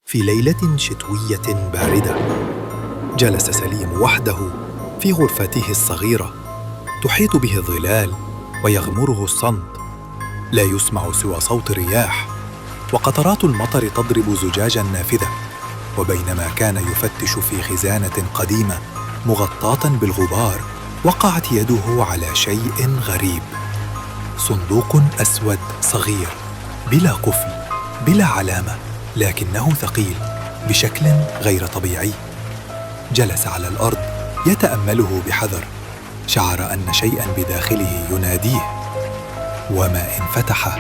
في ليلة شتوية باردة، جلس سليم وحده في غرفته الصغيرة، تحيط به الظلال ويغمره الصمت. لا يسمع سوى صوت الرياح وقطرات المطر تضرب زجاج النافذة. وبينما كان يفتش في خزانة قديمة مغطاة بالغبار، وقعت يده على شيء غريب: صندوق أسود صغير، بلا قفل، بلا علامة، لكنه ثقيل بشكل غير طبيعي. جلس على الأرض يتأمله بحذر. شعر أن شيئا بداخله يناديه، وما إن فتحه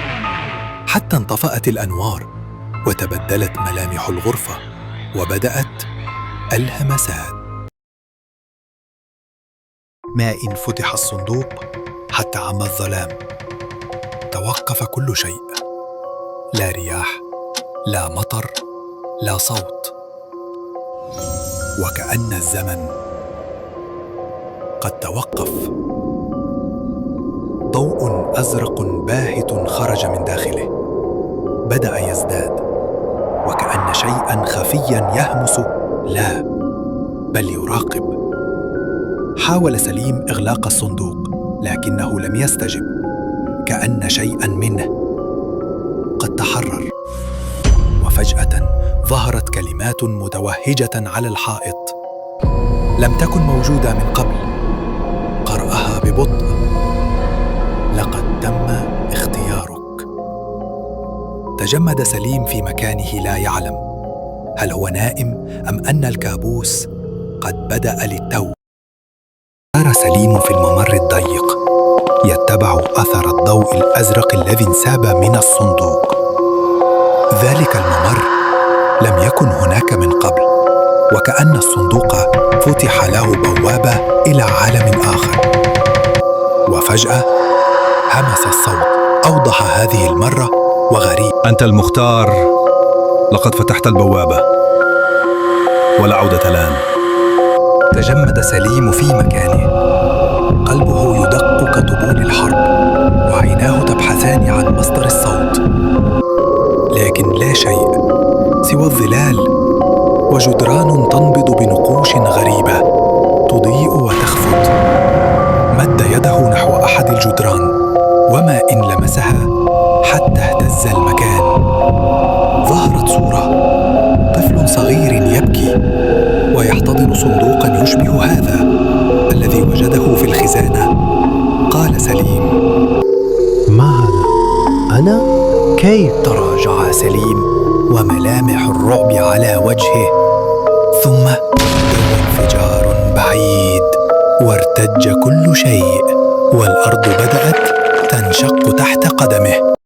حتى انطفأت الأنوار وتبدلت ملامح الغرفة وبدأت الهمسات. ما إن فتح الصندوق حتى عم الظلام. توقف كل شيء، لا رياح، لا مطر، لا صوت، وكأن الزمن قد توقف. ضوء أزرق باهت خرج من داخله، بدأ يزداد، وكأن شيئا خفيا يهمس: لا، بل يراقب. حاول سليم إغلاق الصندوق، لكنه لم يستجب، كأن شيئا منه قد تحرر. وفجأة ظهرت كلمات متوهجة على الحائط، لم تكن موجودة من قبل. قرأها ببطء: لقد تم اختيارك. تجمد سليم في مكانه، لا يعلم هل هو نائم أم أن الكابوس قد بدأ للتو. سار سليم في الممر الضيق، يتبع أثر الضوء الأزرق الذي انساب من الصندوق. ذلك الممر لم يكن هناك من قبل، وكأن الصندوق فتح له بوابة إلى عالم آخر. وفجأة همس الصوت، أوضح هذه المرة وغريب: أنت المختار، لقد فتحت البوابة ولا عودة الآن. تجمد سليم في مكانه، قلبه يدق كطبول الحرب، وعيناه تبحثان عن مصدر الصوت، لكن لا شيء سوى الظلال وجدران تنبض بنقوش غريبة تضيء وتخفت. مد يده نحو أحد الجدران، وما إن لمسها حتى اهتز المكان. ظهرت صورة طفل صغير يبكي ويحتضن صندوقا يشبه هذا الذي وجده في الخزانة. قال سليم: ما هذا؟ أنا؟ كيف؟ تراجع سليم وملامح الرعب على وجهه، ثم دوى انفجار بعيد، وارتج كل شيء، والأرض بدأت تنشق تحت قدمه.